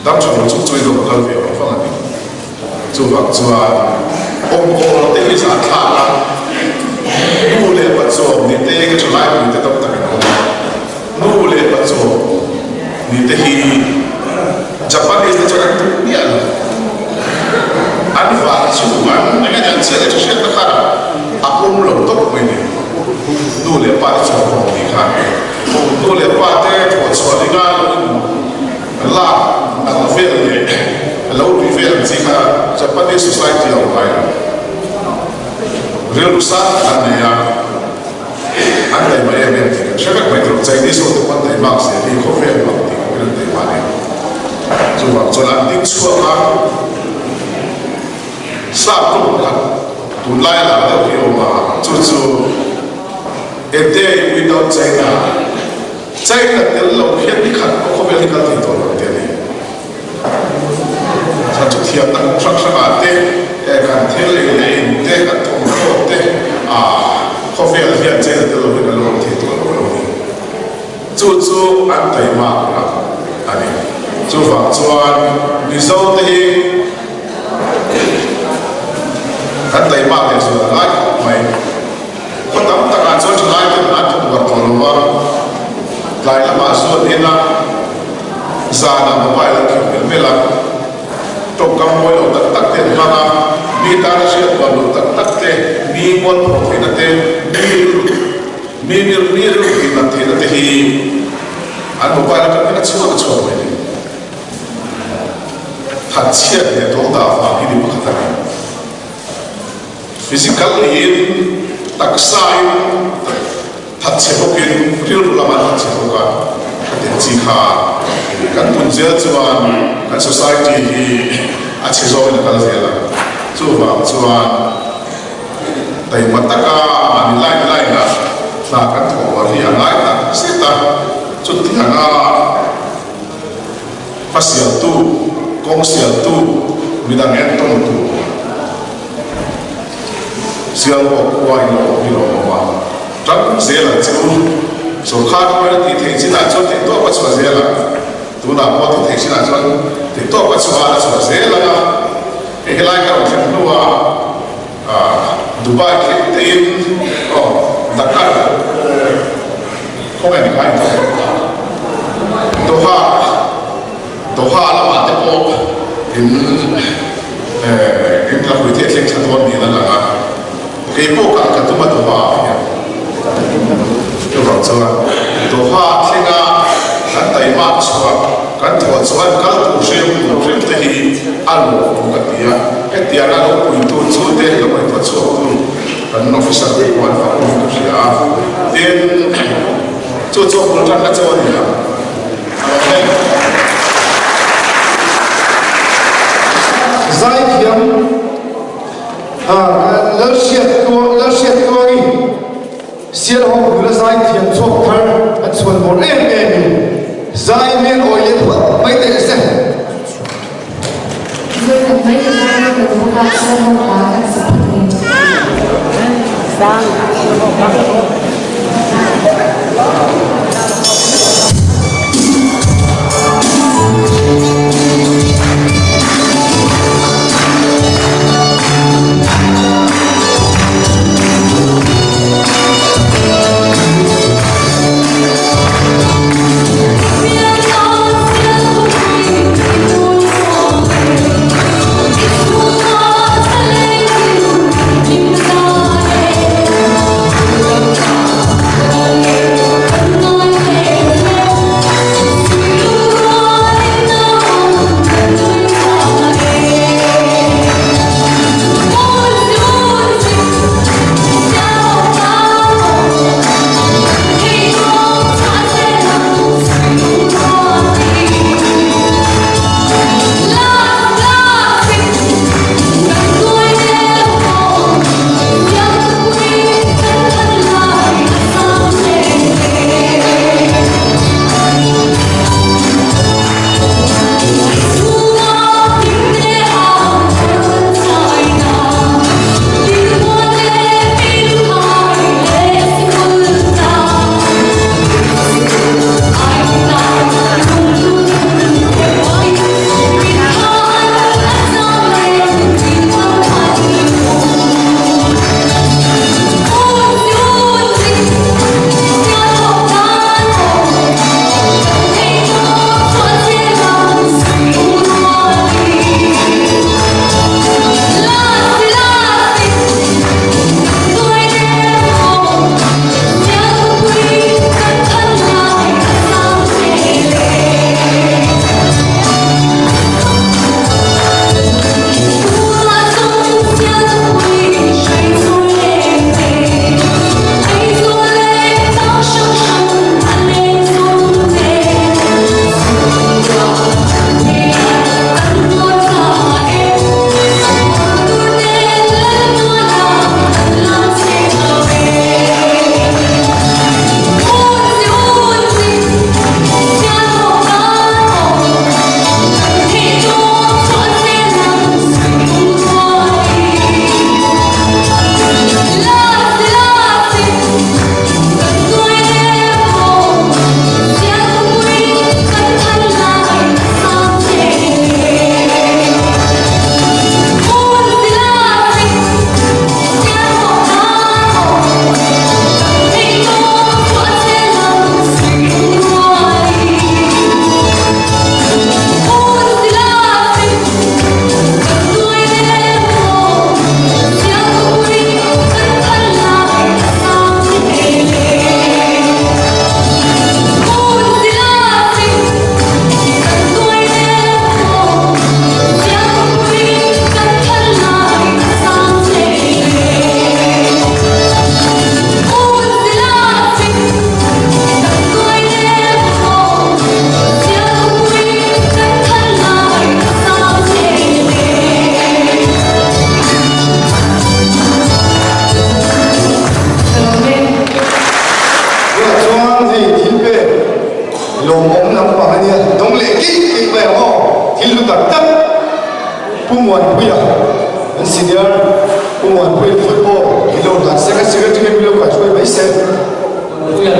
dam tha lo chung chungin ka kal ve vang vang a ni. Chuvang chuan awmkawl te hi zah thlak a, nu leh pa chawm ni te ka tha lai pui te tam tak in awm a, nu leh pa chawm ni te hi Japanese te chuan an duh miah lo, an vah chu an eng eng an chhiat leh tha hriat na khan a pawm lo tawp mai ni, nu leh pa te chawm awm ni khan nu leh pa te thawhchhuah ringa lo in. Lak ang vel leh lo rui vel ang chi kha Japanese society a awm ngai lo. Rilru sang tak an nei a, an taima em em tih kan hre vek mai tur. Chinese ho te pawh an taima ang zel hi khawvel mak tih khawpin an taima a ni. Chuvang chuan an ding chhuak a, sap rawng khat tunlai a lar deuh hi a awm a, chu chu A day without China. China tel lo hian ni khat pawh khawvel hi kal thei tawh lo te a ni. thiamna kawng hrang hrangah te, kan thil ei leh in te, kan thawmhnaw te, khawvel hian China tel lovin a lo awm thei tawh lo a lo ni. Chu chu an taimak rak a ni. Chuvang chuan Mizo te hi kan taimak leh zual a ngai khawp mai. Khaw tam takah chuan thalai ten an thawk uar tawh lo a, tlai lamah zuan in a, zanah mobile an kheuh melh melh a, tawngkam mawi lo tak tak te an hmang a, mi tana hriat uar lo tak tak te, mi mualpho theihna te, mi rilru mi mi rilru tih nat theihna te hi an mobile atang hian a chhuak a chhuak mai thei. Thatchhiat leh dawngdah vang hi ni pakhat a ni. Physical niin taksain thatchhe bawkin rilru lamah thatchhe bawk a, ka tih chi kha kan pun zel chuan kan society hi a chhe zawngin a kal zel a, chuvang chuan taima taka mahni line line a hna kan thawh uar hi a ngai tak zet a, chutianga hmasialtu, kawng sialtu, midang entawn tur. Sialhawk khua in lo awm hi lo awm a, ṭang zela chu sawrkhar hruaina tih theih chinah chuan theih tawp a chhuah zel a, tunah pawh tih theih chinah chuan theih tawp a chhuah a, a chhuah zel ang a, hei helai ka rawn thlen hnuah Dubai thleng tein aw Dakar khawngaih ni kha in Doha. Doha lamah te pawh in in la hui theih thleng thla dawn niin a lang a, kei pawh kal ka tum a Doha ah hian. Chuvang chuan Doha thlenga kan taimak chhuah kan thawh chuan kal tur hrem tur hrem te hi a lawmawm ka ti a, hetianga lo puitu chu te lo ngaihtuah chhuaktu kan officer te pawh an fak awm ka hria a, tin chu chu a bul tanna chu a ni ang. Zaithiam Lalhriattuangi Sialhawk nula zaithiam chhuak thar a chhuan bawr em em in zai hmel awi leh phawt mai teh se. Pu Muanpuia kan senior Pu Muanpuia football min lo hlan sek a, secretary min lo kaihruai mai se. Muanpuia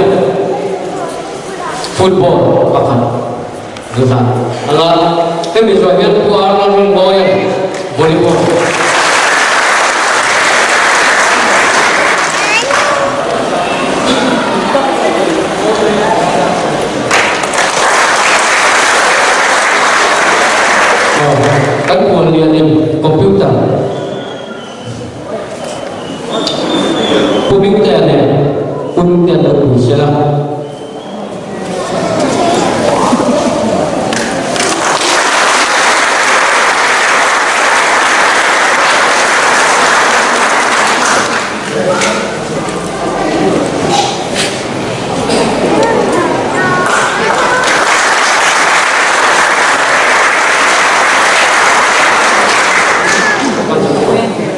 football pakhat zu hlan anga hemi zawh hian Pu Arnold Rinmawia volleyball. Kan kual lianin computer Pu Bingtea nen Pu Bingtea lo pui sela.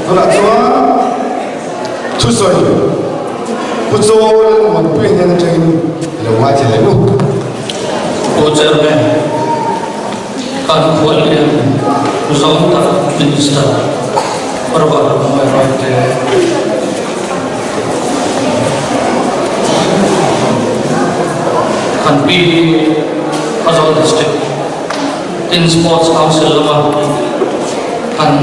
Tunah chuan thusawi Pu Chawl Muanpuia hnen atangin i lo ngaithla leh u. Pu Chairman, kan khuallian zawng tak Minister Robert Romawia Royte, Kan pi Aizawl District tin Sports Council lama kan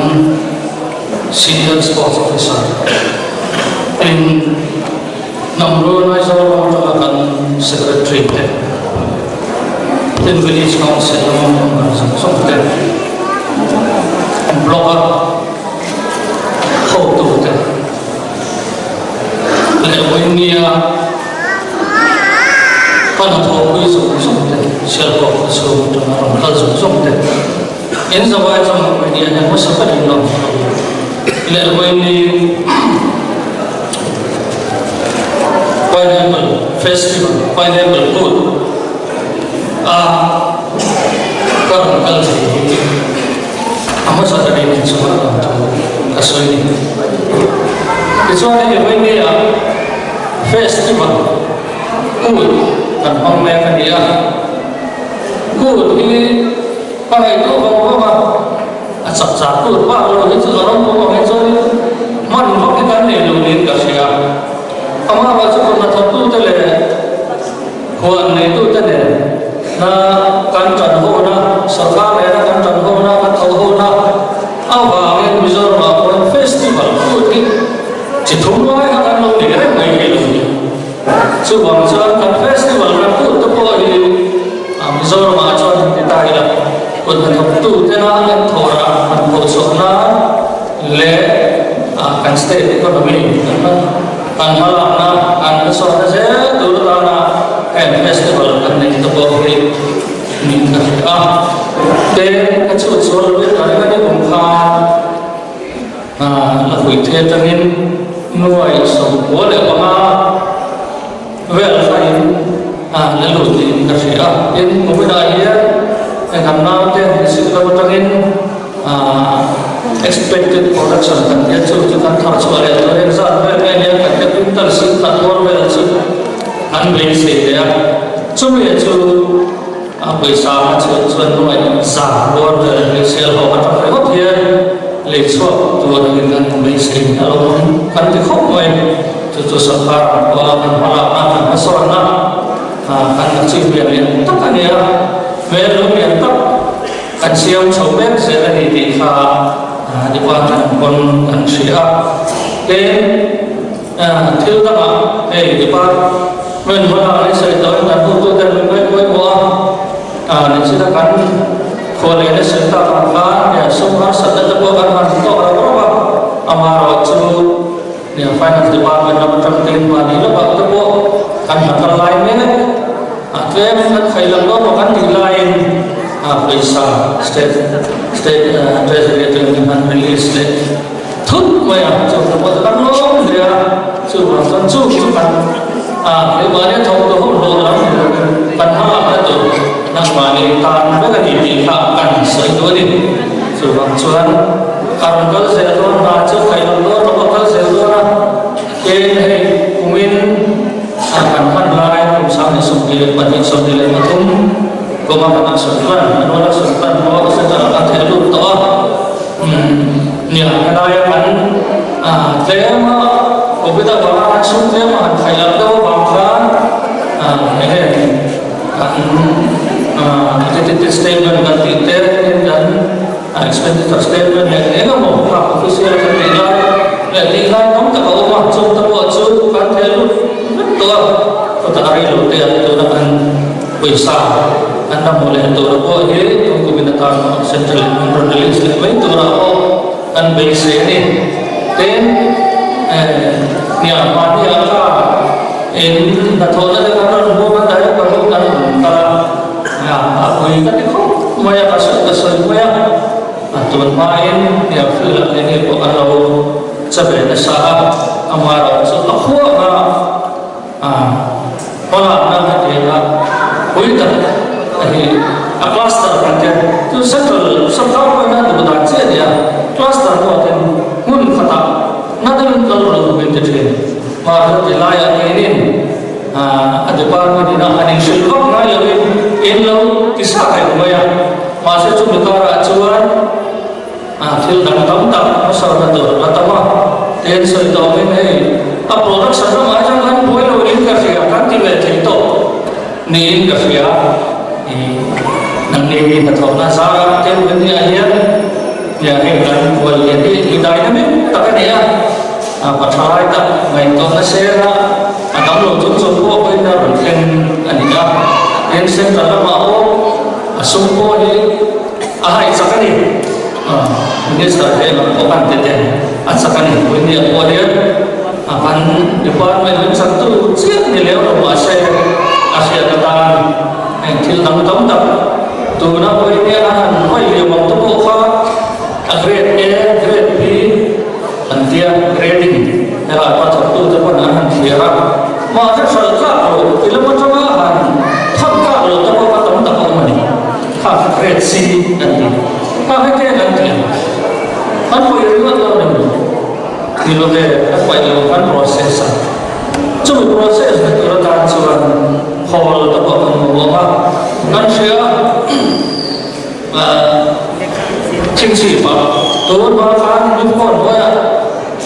Senior Sports Officer tin Hnamrun Aizawl ram atanga kan Secretary te tin Village Council lama member zawng zawng te Block a hotute leh vawinia ka hnathawhpui zawng zawng te, Sialhawk khaw chhung atanga rawn kal zawng zawng te, in zawai chungah vawinia hian hmasa takin lawm ka lo leh vawini Pineapple Festival, Pineapple Kut a ka rawn kal thei hi A hmasa takin in chungah lam thu ka sawi ni. Tichuan hei Vawinia Festival Kut kan hmang mek a ni a. Kut hi ka ngaihtuah vang vang a, a chak chak tur bak lo hi chu a rawng bawk ang hi chuanin hman vak hi kan nei lo niin ka hria. Amah chu hnathawktute leh Huan neitute nen na kan tan hona, sorkar nena kan tan hona, kan tho hona avangin Mizoramah pawhin festival food hi chi thum lai kha kan lo nei reng mai hi lo ni. Chuvang chuan kan festival kan food te pawh hi Mizoramah chuan han ti ta ila kut hnathawktu tena an thawh rah han phochhuah nan leh kan state economy kan Kan hmalakna kan hmasawnna zel tur atana heng festival kan neih te pawh hi min ka hria a. Tin, ka chhut sual lo in kan ni kum khan la hui the atangin nuai 95 vel khain la lut niin ka hria a. Tin, kuminah hian heng kan naute siklo atangin Expected production kan tia chu chu kan thar chhuah leh tur eng zat vel nge hian kan tia quintal singkhat bawr vel chu an beisei leh a, chumi chu a pawisa a chhuah chuan nuaih zan bawr vel an beisei a hlawh atang ringawt hian lei chhuak tur angin an beisei a lo awm kan ti khawp mai. Chu chu sorkar ang pawha kan hmalakna kan hmasawnna kan achievement lian tak a ni a, hmel lung lian tak. Kan siam chho mek zel a ni tih kha department pawn kan hria a. Tin, thil dangah hei department hmana an sawi tawhin kan hotute an min ngaihpawimawh a, nichina kan khual leh na sawi tak ang khan sum harsatna te pawh kan han tawk rauh rauh a, amaherawhchu finance department lam atang tein mahni lamah te pawh kan hna kal lai mek a, tlem kan khai lang dawn maw kan tih laiin pawisa state state treasury atangin an release leh thut mai a, chu hna pawh chu kan lawm hle a, chuvang chuan chung chu kan keimahni a thawk tawh ho hlawh lam ni lovin kan hmalakna tur nangmahni tan vek a ni tih kha kan sawi duh a ni. Chuvang chuan a rawn kal zel dawn hna chu khaih lo dawn rawh a kal zel dawn a, tin hei kumin a kan hman lai kum 2022 23 kuma kan action plan, annual action plan pawh central ah kan theh lut tawh a. Nia, helaia kan tlem a, Covid avanga kan sum tlem a han khaih loh deuh avang khan heng kan identity statement kan tih te kan expenditure statement leh eng emaw kha official kan tih lai leh tih lai tam tak a awm a, chung te pawh chu kan theh lut vek tawh a, chutah a rei lo te ah tuna kan pawisa kan la hmuh leh tur pawh hi tun kumin atan central in an rawn release leh mai turah pawh kan beisei a ni. Tin, nia mahni ah kha in hnathawhna te kan rawn hmuh a, direct a hmuh kan rawn kal a, a pui ka ti khawp mai a, ka sawi ka sawi mai a, tun hmain nia field ah enge pawh kan lo che ve nasa a, amaherawhchu a khuah a, Hmalakna hetianga pui tak a hi a cluster kan tia chu central sorkar pawhin a duh dan chiah a ni a, cluster pawh ten hmun khatah na deuhin kal rawh min ti thin. Mahse ti laiah keinin a department ina han inhrilh vak ngai loin in lo ti sa reng mai a, mahse chumi karah chuan Thil dang tam tak hmasawna tur a tam a, tin sawi tawkin hei a production ramah hian kan buai lo in ka hria, kan ti ve thei tawh niin ka hria. Nangni hi hnathawhna zara tel ve ni ah hian hei kan buai lian hi mi dynamic tak a ni a, pathalai tak ngaihtuahna sela a dang lo chung chung pawh pawhin a rawn thleng a ni a, tin central lamah pawh a sum pawh hi A hai chak a ni. Minister te lam pawh kan ti teh a chak a ni. Puinia pawh hian a kan department min chak tu chiah ni leu lo mahse a hriat atan heng thil dang tam tak tuna Puinia a han hawi liam ang te pawh kha a grade A, grade B an tia grading helai pawh thawktu te pawn an han thliar a mahse hralh tlak lo ti lam atanga han tham tlak lo te pawh kha tam tak a awm a ni. Kha grade C kan ti. Kha hete kan ti ang. Kan pawi ringawt lo ni maw? Ni lo ve, kan paih lo, kan process a. Chumi process na tur atan chuan hall te pawh kan mamawh a. Kan hria a, chingchip ah tun hma khan min phone hnuaiah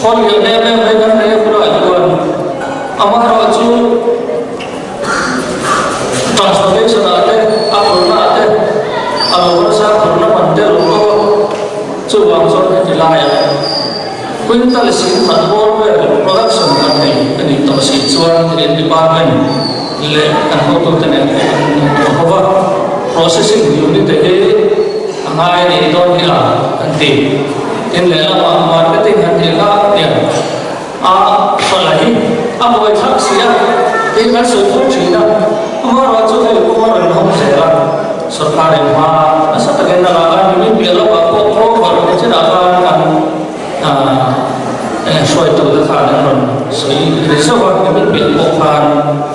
hall lian em em mai kan nei a bulah chuan amaherawhchu, Transportation ah te, a phurhna ah te, a lo harsa phurhna man te lo kawp a, chuvang chuan heti laiah quintal 10,000 bawr vel production kan nei a nih tawh si chuan tiin department leh kan hotute nen pawh kan ngaihtuah ho va, processing unit te hi a ngai a nih dawn hi a kan ti. Tin lehlamah marketing han tih kha hian A fala hi a buai thlak si a, tih kan sawi fo thin a, amaherawh chu hei kawng a rawn hawng zel a, sorkar in hma nasa takin a lak a, nimin piah lawkah pawh Clover te chinah khan kan hruaitu te khan an rawn sawi ri zauh a, nimin piah pawh khan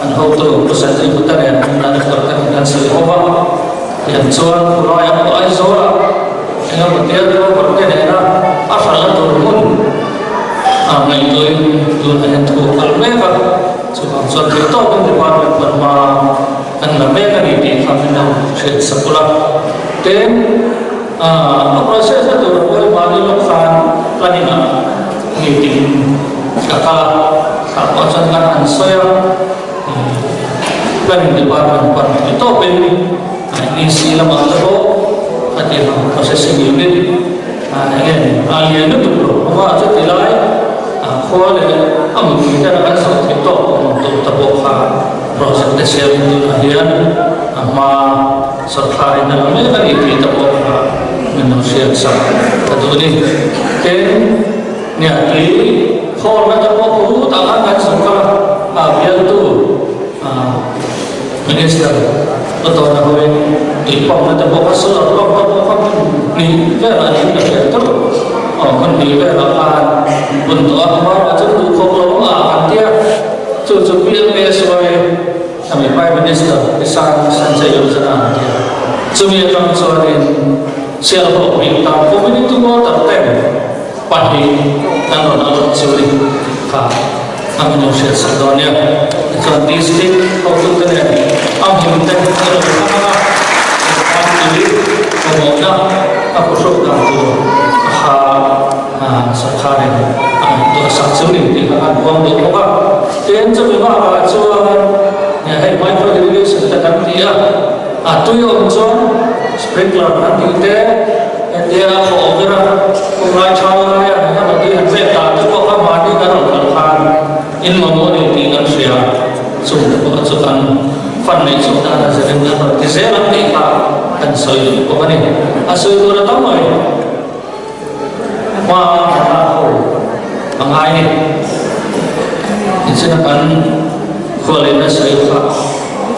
an hotu Pu Sanjay Gupta nen an doctor te nen an sawi ho a, tiang chuan khulaiah pawh Aizawlah engemaw tia Clover te nena a hralhna tur hmun A ngaihtuahin tunah hian thu a kal mek a, chuvang chuan theih tawkin department pan hma kan la mek a ni tih kha min lo hriat sak ula. Tin, a process na tur pawh hi mahni lawk khan planning ah meeting ka kal a, tah pawh chuan kan han sawi a, planning department pan theih tawkin EC lamah te pawh khatiang processing unit Enge a lian lutuk lo awm a, chuti lai khua leh a mipui ten an zawh theih tawk awm tur ta pawh kha project te siam tunah hian a hma sawrkharin a la mek a ni tih te pawh kha min lo hriat sak ka duh a ni. Tin, nia tui khawlna te pawh hutah khan kan zuk kal a, a bialtu Minister ka tawn a hawiin tui pump na te pawh kha solar pump te pawh kha hmun hnih velah niin ka hriat tawh aw hmun hnih velah khan bun tawh a hmarah chuan duh khawp lo a kan tia chu chu PMASY ami Prime Minister Kisan Sanjay Yojana an tia chumi atang chuanin Sialhawk bik tan community water tank pahnih kan rawn alawt chu ni kha a min lo hriat sak dawn nia. Tichuan district hotute nen a hmun te an rawn thlang ang a, an tui mamawhna a phuhruk dan tur a kha. Sorkarin a ngaihtuah sak chu ni tih kha kan huam duh bawk a. Tin, chumi bakah chuan hei micro irrigation te kan ti a, a tui awm chuan sprinkler kan tih te, hetia a khawh ber a, kum lai tha laia engemaw tui han pek dan te pawh kha mahni kan rawn kal khan in mamawh ni tih kan hria. Chung te pawh chu kan fan neih chhuah dan a zirin kan rawn ti zel ang tih kha kan sawi duh bawk a ni. A sawi tur a tam mai. Hma a ho a ngai ni. Tichuan kan khualin a sawi kha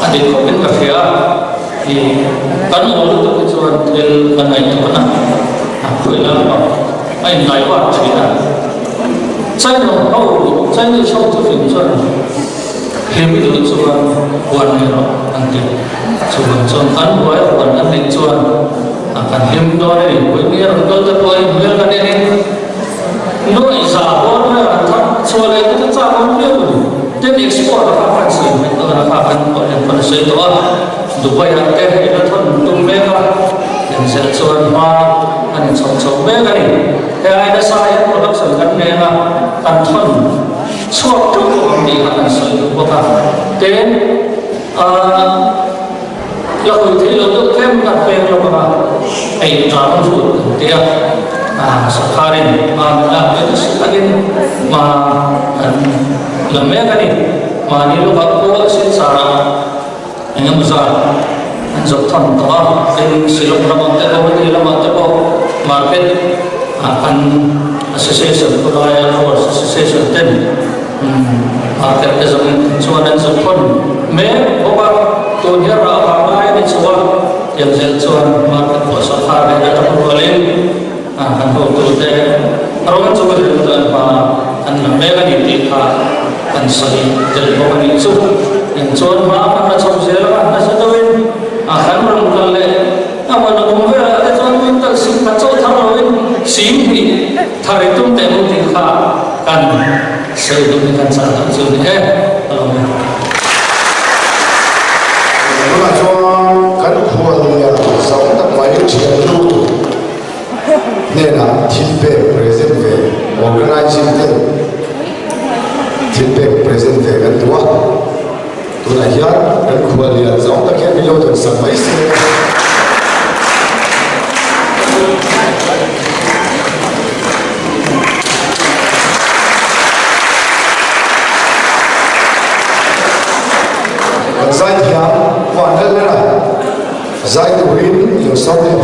a dik khawp in ka hria a, i kan aw lutuk hi chuan thil kan ngaihtuah na a khawih lam pang a in divert thin a. China ho Chinese ho thufing chuan hlim i duh chuan huan nei rawh an ti. Chuvang chuan kan buai a huan kan neih chuan a kan hlim dawn a ni. Puimi a rawn kal te pawh a inhmel kan en in nuaih za dawn mai a kan thar chhuah leh te chu chak awm viau a ni. Tin export a kha kan sawi hmaih dawn a kha kan pawh hian kan sawi tawh a, Dubai ah te hei la thawn tum mek a, engzeh chuan hma an inchhawk chho mek a ni. He ai nasa hian production kan neng a, kan thawn chhuak ṭeuh bawk ang tih kha kan sawi duh bawk a. Tin. La hawi thei lo deuh tlem kan peng lo ang a, hei ṭang rut kan ti a, sorkarin hma min lak ve nasa takin hma kan la mek a ni. Mahni lawkah pawh Silchar-ah eng emaw zat an zawh tham tawh a, tin Shillong ramah te pawh Delhi lamah te pawh market ah kan association khawlaia Growers Association ten Market te zawng chuan an zawh thawn mek bawk a, tun hian rah vang lai a ni chho a, tiang zel chuan market pawh sawrkar leh a tang rualin kan hotute rawn chu rilru chuan hma an la mek a ni tih kha kan sawi tel bawk a nih chu. Eng chuan hma kan la chho zel a, nasa deuhin kan rawn kal leh a hmun a awm velah te chuan quintal sing khat chauh thar loin sing hnih thar i tum teh u tih kha kan Sawi duh hi kan chah loh chu ni e, ka lawm e. Tunah chuan kan khuallian zau tak mai thiannu hnenah thil pek present ve organizing ten thil pek present ve kan duh a, tunah hian kan khuallian zau tak hian min lo dawn sak mai se. Kan zaithiam Vanlalnena zai turin i lo sawm e.